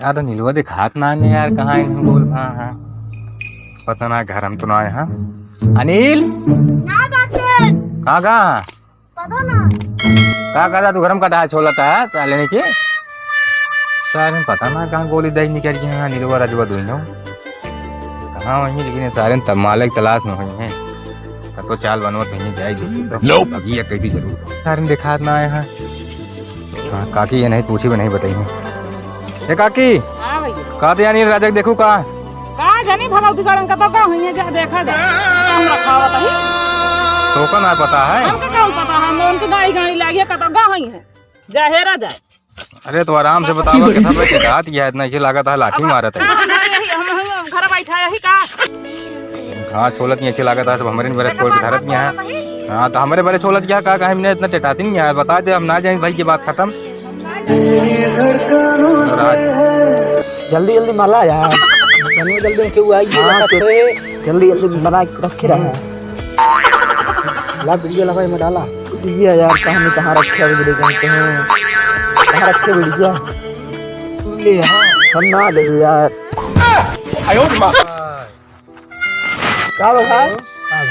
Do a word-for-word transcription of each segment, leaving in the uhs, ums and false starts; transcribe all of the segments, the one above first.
यार, अनिलवा देखात ना है यार, कहाँ है? बोल, हाँ, हाँ। पता ना, घर हम तो ना आए, हाँ। अनिल! ना बाटे। कहाँ, कहाँ? पता ना। का करत तू घर में कटा छोलत है, साले ने के? सारे पता ना कहाँ गोली दही निकल गई है, अनिलवा रजवा दोनों। कहाँ वहीं, लेकिन ये सारे तब मालिक तलाश में हुई हैं। कतो चाल बनवा कहीं जाए, देखी तो। Nope। अभी ये कह दी जरूर। सारे देखात ना आए हैं। हाँ, काकी ये नहीं पूछी भी नहीं बताई हैं। ए काकी, हाँ भैया। का तो यानी राजा के देखू का? का जानी भगवती गड़न का पका हुई है, जा देखा जा। हम रखावत है। तो का ना पता है? हमका कौन पता है? मोन के गाड़ी गाड़ी लागी है, कतौ गा हुई है। जा हेरा जाए। अरे तो आराम से बतावा, कितना बैठे का हाथ किया है, इतना इसे लागत है लाठी अब मारत है। का हम यही, हम, हम घर बैठा यही का? हाँ, छोलत नहीं अच्छे लागत है, सब हमरे बरे छोल के धरत नहीं है। हाँ, तो हमरे बरे छोलत क्या का, का हमने इतना चटाती नहीं है, बता दे, हम ना जाए भाई, ये बात खत्म। जल्दी जल्दी मला यार, जल्दी जल्दी क्यों आई? हाँ, तो जल्दी जल्दी बना के रखे रहा। ला वीडियो लगा, इमे डाला। ये यार, कहाँ में कहाँ रखे हैं वीडियो, जानते हैं? कहाँ रखे वीडियो? तू ले, हाँ। हम ना ले यार। का बा भाई?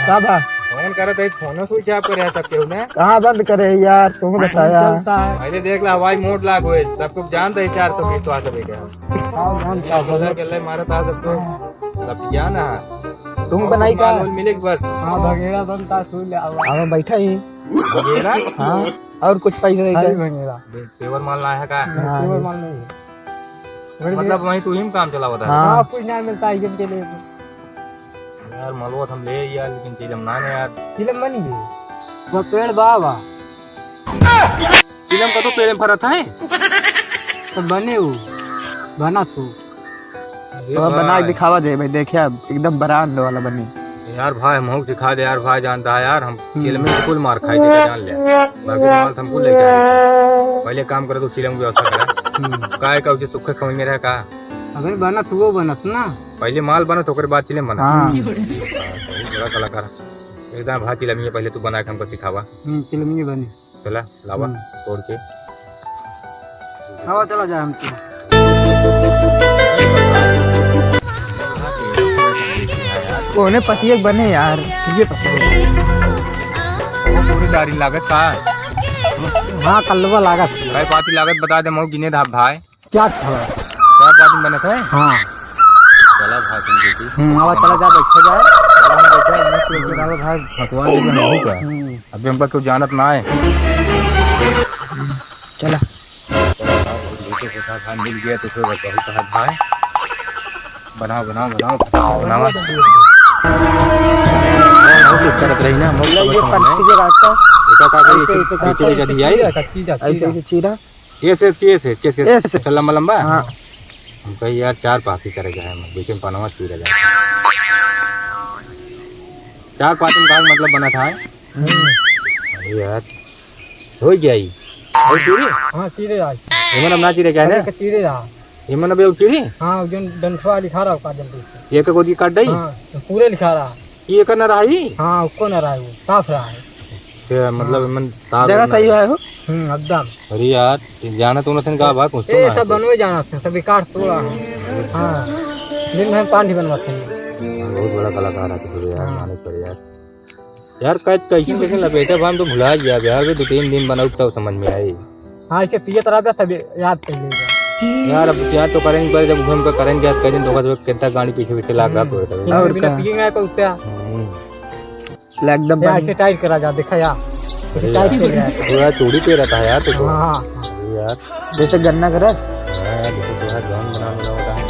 का बा? फोन करे तो फोन switch off करे है सबके में। कहाँ बंद करे यार, तू बताया। पहले देख ला, हवाई मोड लाग हुए, सब कुछ जानते हैं, चार सौ बीस वाले बेटा। हाँ, जानता हूँ। डॉलर के ले मारा था सबको, सब जाना है। तुम बनाई का? माल मिले बस। हाँ, भगेड़ा बनता, सुन ले, आओ। हाँ, बैठा ही। भगेड़ा? हाँ, और कुछ पैसे नहीं खाली चाहिए। भगेड़ा। पेवर माल ना है का? हाँ, पेवर माल नहीं है। मतलब वहीं तू ही में काम चलावत है? हाँ। हाँ, कुछ ना मिलता है इनके लिए। यार, मलवा हम ले यार, लेकिन चिलम ना ने यार। चिलम बनी है। वो पेड़ बा, बा। चिलम का तो पेड़ में फरत है। तो बने वो, बना तू। अरे तो अब बना के भाई। दिखावा जाए भाई, देखिए अब एकदम brand वाला बनी। यार भाई, हमहू सिखा दे यार भाई, जानता है यार, हम हम्म। चिलम में कुल मार खाई थे, जान ले। बाकी माल तो हमको ले जाए। पहले काम करे तो चिलम की व्यवस्था करे। हम्म। काय का उसे सुखे समझ में रहे का? अबे बनत, वो बनत ना। पहले माल बनत, ओकरे बाद चिलम बनत। हाँ। बहुत बड़ा कलाकार। एकदम भाई चिलमिया पहले तू बना के हमको सिखावा। हम्म, चिलमिया बनी। चला, लावा, हम्म। तोड़ के। लावा, चला जाए हम तो। कोने पतिये बने यार, ये पसंद है। वो पूरी दारी लागत का? हाँ, कलवा लागत। भाई, पाती लागत बता दे, मऊ गिने धा भाई। क्या था? क्या पाती बनत है? हाँ। चला भाई, तुम देखी। हम्म, आवा, चला जा, बैठा जाए। चला, हम बैठे हैं, मस्त बैठे रहो भाई, भगवान जी का नहीं क्या? हम्म। अभी हमका क्यों जानत ना है? चला। चला भाई, बेटे के साथ हाथ मिल गया तो फिर बहुत है भाई। बनाओ, बनाओ, बनाओ, फटाफट बनाओ। और किस तरह रही ना, हम लोग ये समझ में पंछी के रास्ता। देखा का करी, ऐसे, ऐसे खींचो, जाता है, खींचो, ऐसे खींचो, खींचो। ऐसे, ऐसे चीरा। ऐसे, ऐसे, ऐसे, ऐसे, ऐसे। ऐसे। चला मलम्बा? हाँ। हम कही यार चार पाती करे जाए, हम देखें पनवा चीरा जाए। चार पाती में का मतलब बना था? हम्म। अरे यार, हो गया ही। और चीरी? हाँ, चीरे आज। ये मन अब ना चीरे क्या है ना? अरे, चीरे रहा। ये मन अब एक चीरी? हाँ, जो डंठवा लिखा रहा होगा जल्दी से। ये का गोदी काट दई? हाँ, तो पूरे लिखा रहा। ये का ना रहा ही? हाँ, उसको ना रहा है वो, साफ रहा है। से मतलब हाँ। मन तार जगह ना सही है। है हो? हम्म, एकदम। अरे यार, जाना तो उन्हें का भाई, कुछ तो ए, ना सब है। बनवे जाना थे, सब विकास तो रहा है। हाँ, दिन में हम पानी बनवाते हैं। बहुत बड़ा कलाकार है तो यार, हाँ। मानिक पर यार। यार, कैच कैसे, कैसे लपेटे बा, हम तो भुला गया यार, भी दो तीन दिन बनाऊ तब समझ में आई। हाँ, इसे पियत रह जा, तब याद कर लेगा। यार, अब प्यार तो करेंगे, पर जब घूम कर करेंगे, याद करेंगे, धोखा से कितना गाड़ी पीछे पीछे लाग रहा हम्म। तो। और बिना का? पिएंगे तो क्या? हम्म। ले एकदम यार, बढ़िया। इसे टाइट करा जा, देखा यार। अरे इसे टाइट यार, कर रहा है। पूरा चूड़ी पे रहता है यार, तू तो। हाँ, हाँ। अरे यार। जैसे गन्ना का रस। हाँ, जैसे तोहार जौन बना मिला होता है।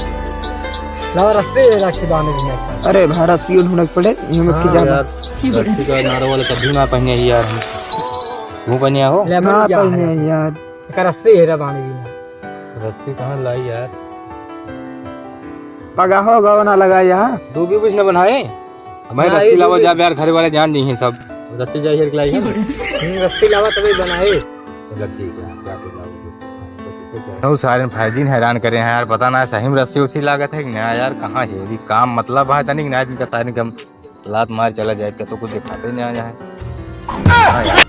लावा रस्ते ये राखी बांधे भी नहीं। अरे भाई, रस्सी ढूंढक पड़े, ये मत हाँ की जाना। यार, रस्सी का नारा वाला कभी ना पहने ही यार हम। तू पहने हो? लेमन ना क्या पहने है? यार। एक रस्ते ये रहा बांधे भी नहीं। रस्सी कहाँ लाई यार? पगा हो गवा ना लगा यहाँ। दो भी कुछ ना बनाए। हमारे ना, रस्सी ये लावा दो जा यार, घर वाले जान नहीं है सब। रस्सी जा हेर के लाई है। हम्म, रस्सी लावा तभी बनाए। चलो ठीक है, जाके लाओ। बहुत सारे भाई जी हैरान करे हैं यार, पता ना सही में रस्सी उसी लागत है कि ना यार, कहाँ है ये काम, मतलब है तनिक ना, इनका सारे कम लात मार चला जाए तो कुछ दिखाते ही नहीं आ जाए। हाँ यार,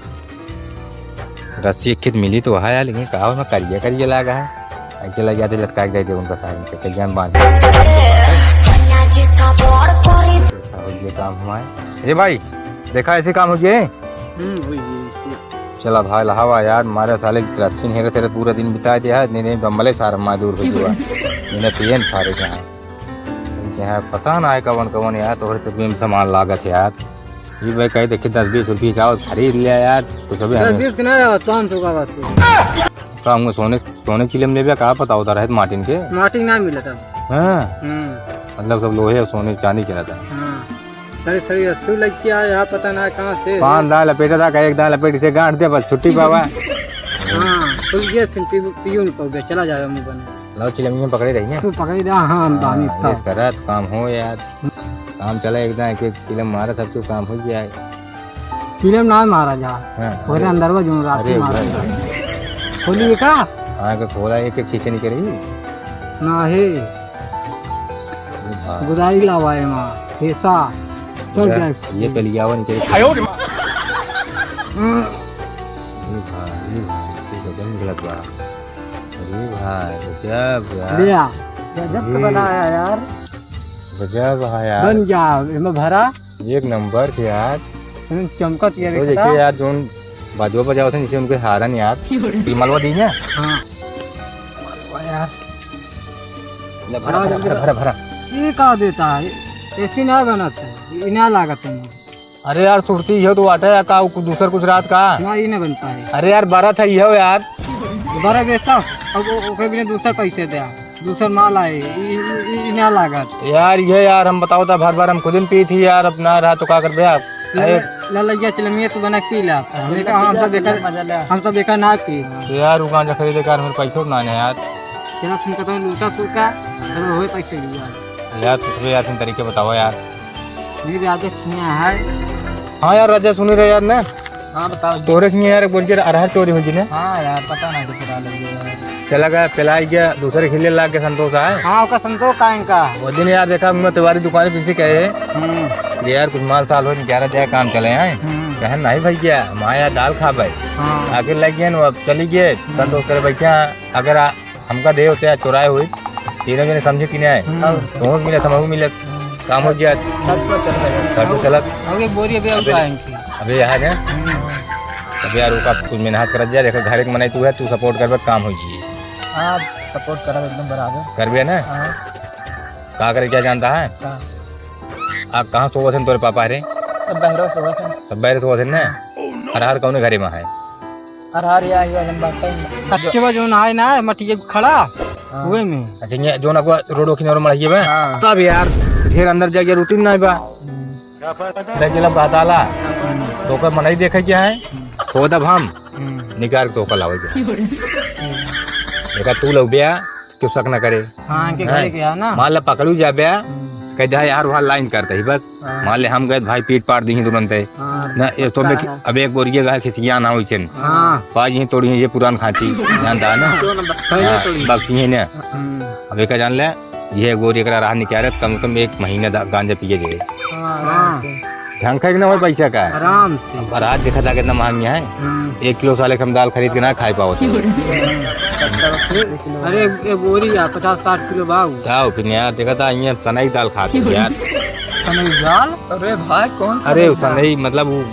रस्सी एक खेत मिली तो है यार, लेकिन कहा उसमें करिया करिया लागा है। ऐसे लग जाते, लटका के दे दे उनका सारे से, कल्याण बांध। ऐसा हो ये काम हमारे। अरे भाई, देखा ऐसे काम हो गए? हम्म, वही, वही, इसलिए। चला भाई, लहावा यार, मारे साले की रस्सी नहीं रहते, पूरा दिन बिता दिया है, नहीं, नहीं, बम्बले सारे मार दूर हो गया। इन्हें पियन सारे के यहाँ। इनके यहाँ पता ना है कवन कवन यार, तोहरे तो बेम सामान लागत है यार। ये भाई कहे देखे दस बीस रुपये का खरीद लिया यार, तो सभी दस हमें बीस के ना रहा, पाँच सौ का बात है। का हमको सोने, सोने की चिलम लेबे का पता होता रहे मार्टिन के? मार्टिन ना मिला था। हाँ। हम्म। मतलब सब लोहे और सोने चांदी के रहता। हाँ। अरे सही है, तू लग के आया, यहाँ पता ना कहाँ से। पाँच दाएं लपेटा था, कहे एक दाएं लपेट से गांठ दे, बस छुट्टी पावा। हाँ, खुल गया, तुम पी, पीओ नहीं पाओगे, चला जाएगा मुंह बंद। लो, चिलमिया पकड़े रही ना। तू पकड़े रहा, हाँ, हम हाँ, दानी ये था। करत काम हो यार। काम चला, एक दाएं, एक एक चिलम मारा था, तू काम हो गया है। चिलम ना मारा जा। हाँ, ओकरे अरे, अंदरवा जोन रात अरे, में मारा भाई। जा। खोली का? हाँ, के खोला, एक एक छीछे निकली। नाही। अरे भाई। गुदाई लावा एमा, ठेसा। चल ये, जाए। ये कलियावन के। आयो रे माँ। अरे भाई, अरे भाई, ये गजब निकलत बा। अरे भाई, गजब यार। लिया। गजब तो ये बनाया यार। गजब है यार। बन जा, एमा भरा। एक नंबर के यार। हम्म, चमकत ये तो देखा। देखिए यार, जोन बाजो बजावत है, जैसे उनके हारन यार। ये मलवा दी है? हाँ। मलवा यार। ले, भरा, भरा, भरा, भरा, भरा। ये का देता है? ऐसी ना बनत है, ये ना लागत है। अरे यार, सुरती इहो तो बाटे या का, कुछ दूसर कुछ रात का? ना, ये ना बनता है। अरे यार, बारह था इहो यार। बारह बेचता, अब ओ-, ओकरे बिना दूसर कैसे दे? दूसर माल आए, ई, ई, ई, ई ना लागत। यार, ये यार, हम बताओ था, भर भर हम खुद ही पी थी यार, अब ना रहा तो का करबे आप? ले, अरे ले, ले, ले, ये चिलमिया तू बना के पी ले आप। हमने कहा, हम तो बेकार, मजा ले। हम तो बेकार ना पी। तो यार, वो गांजा खरीदे का, हमारे पैसों ना है यार। तेरा तुम कहता हूँ, लूटा तू का, अरे, होए पैसे भी यार। यार, तुझे यार, तुम तरीके बताओ यार। मेरे राजा सिंह है। हाँ यार, राजा सुनी रहे यार ना। हाँ, बताओ जी। तोरे सिंह यार, बोल के अरहर चोरी हो जी ने। हाँ यार, पता ना कुछ रहा लग गया यार। चला गया, चला गया, दूसरे खिले लाग के संतोष आए। हाँ, ओका संतोष का इनका। वो दिन यार देखा, मैं तुम्हारी दुकान पे पीछे कहे, हम्म। ये यार कुछ माल साल हो, ग्यारह जाए काम चले आए। हम्म। कहे, "नहीं भैया, हम आया दाल खा भाई।" हाँ। आके लग गए ना, अब चली गए, हम्म। संतोष करे, "भैया, अगर आ, हमका दे होते, आज चुराए हुए, तीनों जने समझे कि नहीं आए?" हम्म। तो मिलत, हम मिलत, काम हो गया। सब तो चल रहा है। सब तो चलत। अब ये बोरी अभी और अबे, आएंगे। अबे यहाँ है। हम्म। अबे यार, ओका कुछ मेहनत करत जा, देखो, घर एक मनाई तू है, तू support करबे, काम हो जाई। हाँ, support करब एकदम बराबर। करबे ना? हाँ। का करे, क्या जानता है? हाँ। आ, कहाँ सोवत हन तोरे पापा रे? सब बहरे सोवत हन। सब बहरे सोवत हन ना? अरहर कौने घरे में है? अरहर या, या जन बात है। कच्चे बा जोन है ना, मटिया खड़ा, हाँ। हुए में। अच्छा, ये जोन अगवा रोड ओखिन और मड़िया बा? हाँ। तब यार, ढेर अंदर जाके routine ना बा। हम्म। देख, जब बताला, तो ओकर मनई देखे के है, खोदब हम, हम्म। निकाल के तो ओकर लावल जाए। देखा, तू लोग बया, क्यों शक ना करे। हाँ, के हैं? घरे के है ना? मान ला पकड़ू जाबे, हम्म। कह दे, "यार, वहाँ line करते ही बस।" हाँ। मान ले हम गए, भाई पीट पाट दी तुरंत है। हाँ। ना, ये तो पक्का में है। अब एक बोरिए गए खिसिया ना होइछन। हाँ। पाँच ही तोड़ी है ये पुरान खांची, जानता है ना? दो नंबर। पहले हाँ, तोड़ी। बक्सी है ना? हम्म। अब एक जान ले, ये एक बोरी एकरा रहा निकाले, कम से कम एक महीना दा-, गांजा पिए दे। हाँ, आराम से। ढंग का कि ना हो पैसा का? आराम से। अब रात देखा था कितना महंगा है। हम्म। एक किलो साले के हम दाल खरीद के ना खाए पावत। अरे, एक बोरी यार, पचास साठ किलो बा उ। का हो फिर यार, देखा था, ये सनई दाल खाते हैं यार। सनई दाल? अरे भाई, कौन सा अरे, सनई दाल? सनई, मतलब, वो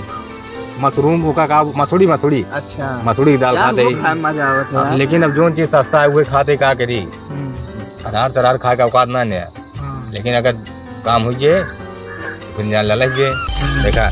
मशरूम, ओका का, मसूड़ी, मसूड़ी। अच्छा। मसूड़ी की दाल यार, खाते वो ही। खाए में मजा आवत है हाँ, यार। लेकिन अब जोन चीज सस्ता है, वही खाते, का करी? हम्म। अनार चनार खाए का औकात ना है। हाँ। लेकिन अगर काम हो जाए, तो फिर जान ललच जाए। हम्म। देखा,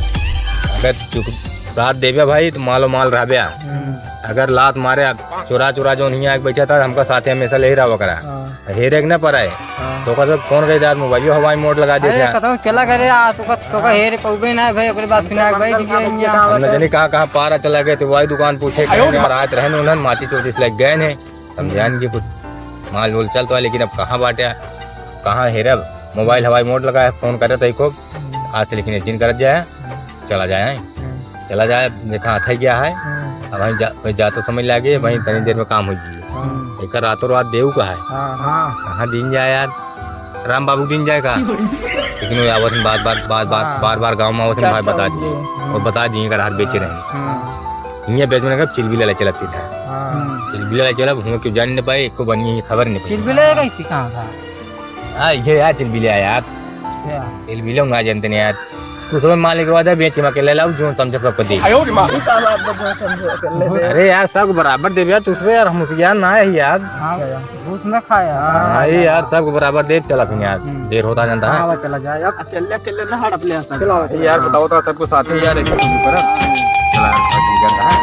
अगर चुप साथ देबे भाई, तो मालो माल रहबे। हम्म। अगर लात मारे, चोरा चोरा जोन हियाँ आके बैठा था, हमका साथे हमेशा ले ही रहा करा। हाँ। हेरे के ना पड़ाए। हाँ। तो ओकर सब फोन करे, "यार, मोबाइलो हवाई मोड लगा दे अरे, क्या?" कतौ चला करे, आ, तो का, तो का हेरे पौबे ना है भाई, ओकरे बाद फिर आके बैठ गए यहाँ। हम न जाने कहाँ, कहाँ पारा चला गए थे, वही दुकान पूछे, कहीं यार, रात रहन उन्हन, माचिस चोचिस लग गए हैं। समझान के कुछ माल वोल चलता है, लेकिन अब कहाँ बाटे, कहाँ हेरब? मोबाइल हवाई मोड लगा है, फोन करे तो खूब, आज से लेकिन जिन करत जाए, चला जाए, चला जाए, देखा हाथ गया है, अब वहीं जा, वहीं जा तो समय लागे, वहीं तनी देर में काम हो जाए। हाँ। एकर रातों रात देऊ का है। हाँ, हाँ। कहाँ दिन जाए यार, राम बाबू दिन जाए का? लेकिन वो आवत हैं बार बार, बार बार, हाँ। बार बार गाँव में आवत हैं, भाई चाचा बता वो दिए। और बता दिए एकर हाथ बेचे रहे। हाँ। हियाँ बेच में का चिलबिला ले चला सीधा। हाँ। चिलबिला ले चला, हुआँ क्यों जान न पाए, एको बनी खबर नहीं पाई। चिलबिला का इसी कहाँ था? हाँ, ये यार चिलबिला यार। क्या? चिलबिला ना जानते नहीं यार। तू सब मालिक वादा बेच के मैं अकेले लाऊ, जो समझे सबको दे। ये का बात बता, समझो अकेले दे। अरे यार, सब बराबर देबे यार, तू से यार, हम उसे यार ना है यार। हाँ, घूस ना खाया। हाँ, ये यार, सबको बराबर देब, चला फिर यार। हम्म। देर होता जानता है। हाँ, चला जाए। अब अकेले, अकेले ना हड़प ले आता। चलो, यार, बताओ तो सबको साथ ही यार, एक दूसरे पर। चला यार, साथ ही जानता है।